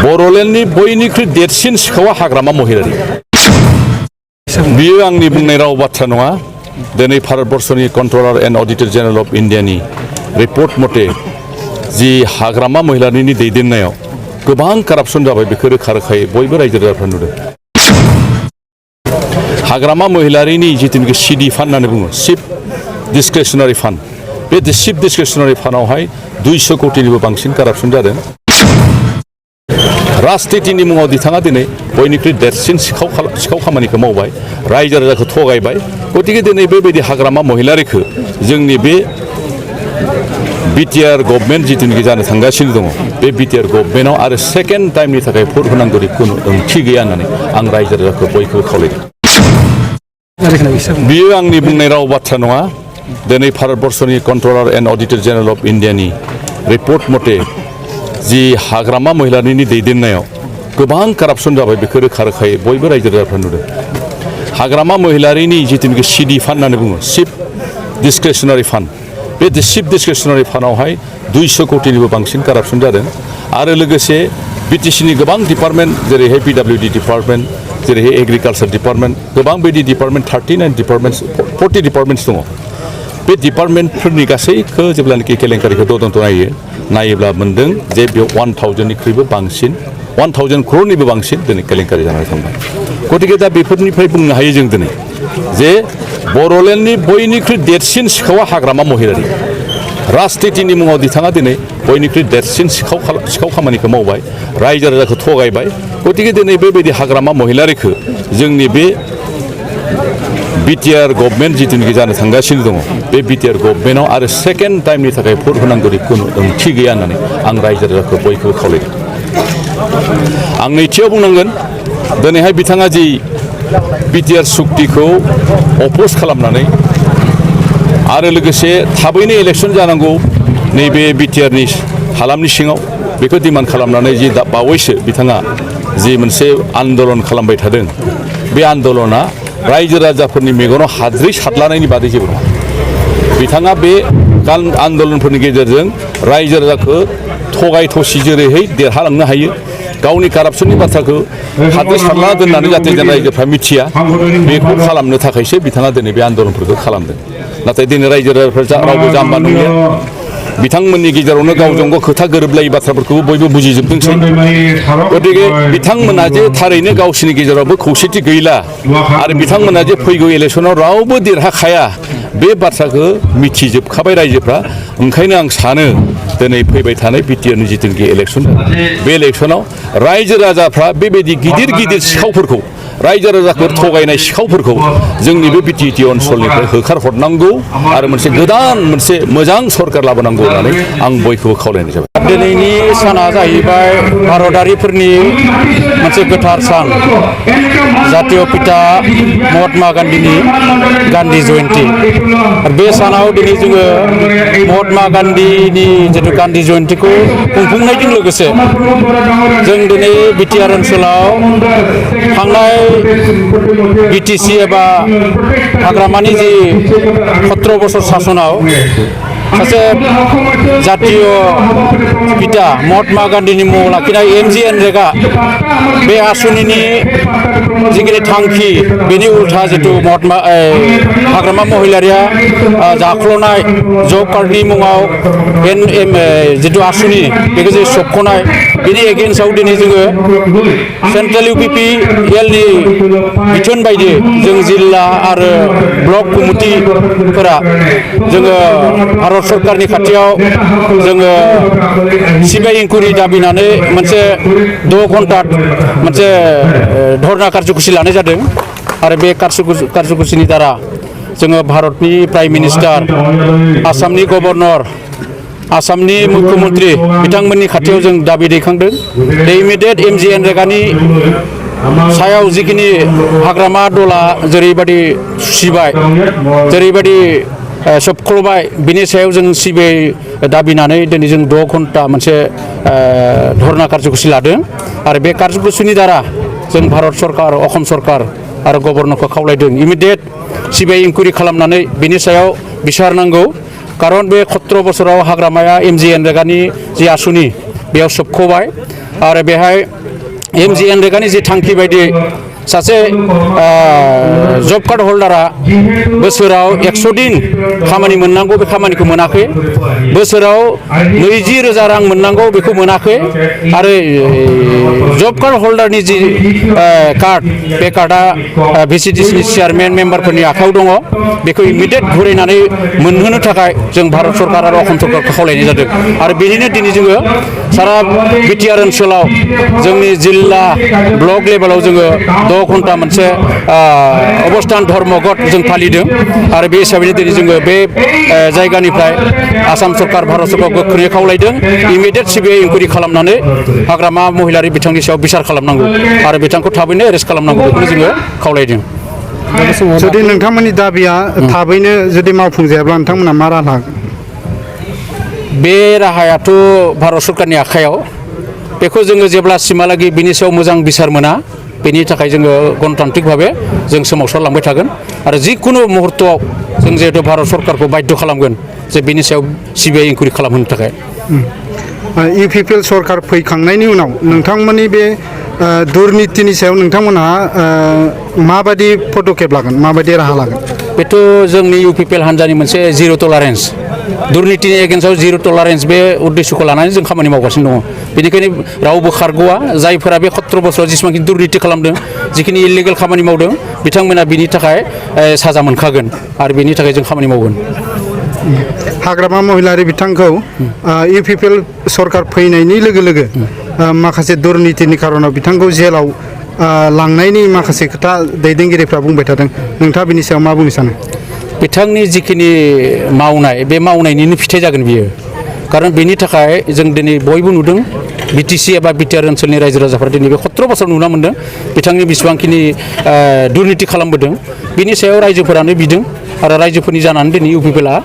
बर'लेण्डनि बयनिख्रुइ देरसिन सिखावा हाग्रामा महिलारि बियो आंनि बुंनाय राव बाथ्रा नङा दिनै भारतबर्षनि controller and auditor general of इन्डियानि रिपर्ट मथे जि हाग्रामा महिलारिनि दैदेननायाव गोबां कारापसन जाबाय बेखौ रोखा रोखायै बयबो रायजो राजाफ्रा नुदों। हाग्रामा महिलारिनि जिथुनिखि सिडि फान्ड होननानै बुङो चिफ डिसक्रिशनारि फान्ड बे चिफ डिसक्रिशनारि फान्डआवहाय 200 कोटिनिबो बांसिन कारापसन जादों। राजनीतिनि मुङाव बिथाङा दिनै बयनिख्रुइ देरसिन सिखाव खामानिखौ मावबाय रायजो राजाखौ थगायबाय। गतिके दिनै बेबायदि हाग्रामा महिलारिखौ जोंनि बे बिटिआर गभर्नमेन्ट जिथुनिखि जानो थांगासिनो दङ बे बिटिआर गभर्नमेन्टआव आरो सेकेन्ड टाइमनि थाखाय भट होनांगौनि खुनु ओंथि गैया होननानै आं रायजो राजाखौ बयखौबो खावलायदों। बियो आंनि बुंनाय राव बाथ्रा नङा दिनै भारतबर्षनि controller and auditor general of इन्डियानि रिपर्ट मथे जि हाग्रामा महिलारिनि दैदेननायाव गोबां कारापसन जाबाय बेखौ रोखा रोखायै बयबो रायजो राजाफ्रा नुदों। हाग्रामा महिलारिनि जिथुनिखि सिडि फान्ड होननानै बुङो चिफ डिसक्रिशनारि फान्ड बे चिफ डिसक्रिशनारि फान्डआवहाय 200 कोटिनिबो बांसिन कारापसन जादों। आरो लोगोसे बिटिसिनि गोबां डिपार्टमेन्ट जेरैहाय पिडब्लिउडि डिपार्टमेन्ट जेरैहाय एग्रिकालचार डिपार्टमेन्ट गोबां बायदि डिपार्टमेन्ट 39 डिपार्टमेन्ट्स 40 डिपार्टमेन्ट्स दङ। बे डिपार्टमेन्टफोरनि गासैखौ जेब्लानोखि केलेंकारिखौ तदन्त नायोब्ला मोन्दों जे बेयाव 1000निख्रुइबो बांसिन 1000 crore बांसिन दिनै केलेंकारि जानानै थांबाय। गतिके दा बेफोरनिफ्राय बुंनो हायो जों दिनै जे बर'लेण्डनि बयनिख्रुइ देरसिन सिखावा हाग्रामा महिलारि राजनीतिनि मुङाव बिथाङा दिनै बयनिख्रुइ देरसिन सिखाव खामानिखौ मावबाय रायजो राजाखौ थगायबाय। गतिके दिनै बेबायदि हाग्रामा महिलारिखौ जोंनि बे बिटिआर गभर्नमेन्ट जिथुनिखि जानो थांगासिनो दङ बे बिटिआर गभर्नमेन्टआव आरो सेकेन्ड टाइमनि थाखाय भट होनांगौनि खुनु ओंथि गैया होननानै आं रायजो राजाखौ बयखौबो खावलायदों। आं नैथियाव बुंनांगोन दिनैहाय बिथाङा जि बिटिआर सुक्तिखौ अपोज खालामनानै आरो लोगोसे थाबैनो इलेक्सन जानांगौ नैबे बिटिआरनि हालामनि सिङाव बेखौ डिमान्ड खालामनानै जि बावैसो बिथाङा जि मोनसे आन्दलन खालामबाय थादों बे आन्दलना रायजो राजाफोरनि मेगनाव हाद्रि सारलानायनि बादै जेबो नङा। बिथाङा बे आन्दलनफोरनि गेजेरजों रायजो राजाखौ थगाय थसि जेरैहाय देरहालांनो हायो गावनि कारापसननि बाथ्राखौ हाद्रि सारला दोननानै जाहाथे जों रायजोफ्रा मिथिया बेखौ खालामनो थाखायसो बिथाङा दिनै बे आन्दलनफोरखौ खालामदों। नाथाय दिनै रायजो राजाफ्रा रावबो जाम्बा नंलिया बिथांमोननि गेजेरावनो गावजों गाव खोथा गोरोबलायै बाथ्राफोरखौबो बयबो बुजिजोबदोंसै। गतिके बिथांमोना जे थारैनो गावसोरनि गेजेरावबो खौसेथि गैला आरो बिथांमोना जे फैगौ इलेक्सनाव रावबो देरहाखाया बे बाथ्राखौ मिथिजोबखाबाय रायजोफ्रा। ओंखायनो आं सानो दिनै फैबाय थानाय बिटिआरनि जिथुनिखि इलेक्सन बे इलेक्सनाव रायजो राजाफ्रा बेबायदि गिदिर गिदिर सिखावफोरखौ रायजो राजाखौ थगायनाय सिखावफोरखौ जोंनि बे बिटिसि ओनसोलनिफ्राय होखारहरनांगौ आरो मोनसे गोदान मोनसे मोजां सरकार लाबोनांगौ होननानै आं बयखौबो खावलायनाय जाबाय। दिनैनि साना जाहैबाय भारतारिफोरनि मोनसे गोथार सान जातीय पिता महात्मा गान्धीनि गान्धी जयन्ती। बे सानाव दिनै जोङो महात्मा गान्धीनि जितु गान्धी जयन्तीखौ खुंफुंनायजों लोगोसे जों दिनै बिटिआर ओनसोलाव थांनाय बिटिसि एबा हाग्रामानि जि 17 बोसोर शासनाव सासे जातीय पिता महात्मा गान्धीनि मुङाव लाखिनाय MGNरेगा बे आसनिनि जिखिनि थांखि बेनि उल्था जितु हाग्रामा महिलारिया जाख्ल'नाय जब कार्डनि मुङाव जितु आसनि बेखौ जे सोबख'नाय बेनि एगेन्स्टआव दिनै जोङो सेन्ट्रेल UPPLनि बिथोन बायदि जों जिल्ला आरो ब्लक कमिटिफोरा जोङो भारत सरकारनि खाथियाव जोङो सिबिआइ इनकुवारि दाबिनानै मोनसे 6 घन्टा मोनसे धरना कार्यसुचि लानाय जादों। आरो बे कार्यसुचिनि द्वारा जोङो भारतनि प्राइम मिनिस्टार आसामनि गभर्नर आसामनि मुख्यमन्त्रि बिथांमोननि खाथियाव जों दाबि दैखांदों। इमिडियेट MGNरेगानि सायाव जिखिनि हाग्रामा दला जेरैबायदि सुसिबाय जेरैबायदि सोबख्ल'बाय बिनि सायाव जों सिबिआइ दाबिनानै दिनै जों 6 घन्टा मोनसे धरना कार्यसुचि लादों। आरो बे कार्यसुचिनि द्वारा जों भारत सरकार असम सरकार आरो गभर्नरखौ खावलायदों इमिडियेट सिबिआइ इनकुवेरि खालामनानै बिनि सायाव बिसार नांगौ कारन बे 17 बोसोराव हाग्रामाया MGNरेगानि जि आसुनि बेयाव सोबख'बाय आरो बेहाय MGNरेगानि जि थांखि बायदि सासे जब कार्ड हल्डारा बोसोराव 100 दिन खामानि मोननांगौ बे खामानिखौ मोनाखै बोसोराव 20,000 रां मोननांगौ बेखौ मोनाखै आरो जब कार्ड हल्डारनि जि कार्ड बे कार्डआ VCDCनि चेयारमेन मेम्बारफोरनि आखायाव दङ बेखौ इमिडियेट घुरायनानै मोनहोनो थाखाय जों भारत सरकार आरो असम सरकारखौ खावलायनाय जादों आरो बेनिनो दिनै जोङो सारा बिटिआर ओनसोलाव जोंनि जिल्ला ब्लक लेभेलाव जोङो 6 घन्टा मोनसे अबस्थान धर्मघट जों फालिदों आरो बे हिसाबैनो दिनै जोङो बे जायगानिफ्राय आसाम सरकार भारत सरकार गोख्रोङै खावलायदों इमिडियेट सिबिआइ इनकुवेरि खालामनानै हाग्रामा महिलारि बिथांनि सायाव बिसार खालामनांगौ आरो बिथांखौ थाबैनो एरेस्ट खालामनांगौ बेखौनो जोङो खावलायदों जुदि नोंथांमोननि दाबिया थाबैनो जुदि मावफुंजायाब्ला नोंथांमोना मा राहा लागोन बे राहायाथ' भारत सरकारनि आखायाव बेखौ जोङो जेब्लासिमहालागै बिनि सायाव मोजां बिसार मोना बेनि थाखाय जोङो गणतान्त्रिक भाबे जों सोमावसारलांबाय थागोन आरो जिखुनु मुहुर्तआव जों जिहेतु भारत सरकारखौ बाध्य खालामगोन जे बिनि सायाव सिबिआइ इनकुवेरि खालामहोनो थाखाय UPPL सरकार फैखांनायनि उनाव नोंथांमोननि बे दुर्नितिनि सायाव नोंथांमोनहा माबायदि पदक्षेप लागोन माबायदि राहा लागोन बेथ' जोंनि UPPL हान्जानि मोनसे जिर' टलारेन्स दुर्नितिनि एगेन्स्टआव जिर' टलारेन्स बे उद्देश्यखौ लानानै जों खामानि मावगासिनो दङ बेनिखायनो रावबो खारग'आ जायफोरा बे 17 बोसोराव जेसेबांखि दुर्निति खालामदों जिखिनि इलिगेल खामानि मावदों बिथांमोना बिनि थाखाय साजा मोनखागोन आरो बेनि थाखाय जों खामानि मावगोन हाग्रामा महिलारि बिथांखौ UPPL सरकार फैनायनि लोगो लोगो माखासे दुर्नितिनि खारनाव बिथांखौ जेलाव लांनायनि माखासे खोथा दैदेनगिरिफ्रा बुंबाय थादों नोंथाङा बिनि सायाव मा बुंनो सानो बिथांनि जिखिनि मावनाय बे मावनायनिनो फिथाइ जागोन बियो कारन बेनि थाखाय जों दिनै बयबो नुदों BTC एबा बिटिआर ओनसोलनि रायजो राजाफोरा दिनै बे 17 बोसोर नुना मोन्दों बिथांनि बेसेबांखिनि दुर्निति खालामबोदों बिनि सायाव रायजोफोरानो बिदों आरो रायजोफोरनि जानानै दिनै UPPLआ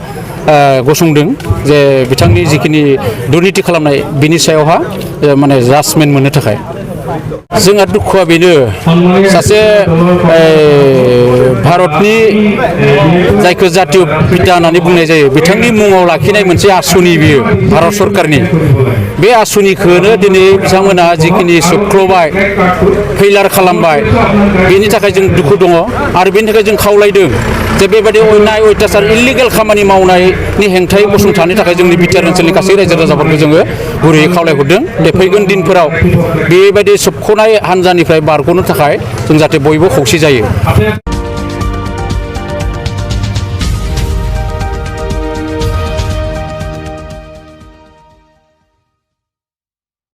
गसंदों जे बिथांनि जिखिनि दुर्निति खालामनाय बिनि सायावहा माने जाजमेन्ट मोननो थाखाय जोंहा दुखुआ बेनो सासे भारतनि जायखौ जातीय पिता होननानै बुंनाय जायो बिथांनि मुङाव लाखिनाय मोनसे आसुनि बियो भारत सरकारनि बे आसुनिखौनो दिनै बिथांमोना जिखिनि सोबख्ल'बाय फैलार खालामबाय बेनि थाखाय जों दुखु दङ आरो बेनि थाखाय जों खावलायदों जे बेबायदि अयनाय अयथासार इलिगेल खामानि मावनायनि हेंथायै गसंथानो थाखाय जोंनि बिटिआर ओनसोलनि गासै रायजो राजाफोरखौ जोङो गुरैयै खावलायहरदों बे फैगोन दिनफोराव बेबायदि सोबख'नाय हान्जानिफ्राय बारग'नो थाखाय जों जाहाथे बयबो खौसे जायो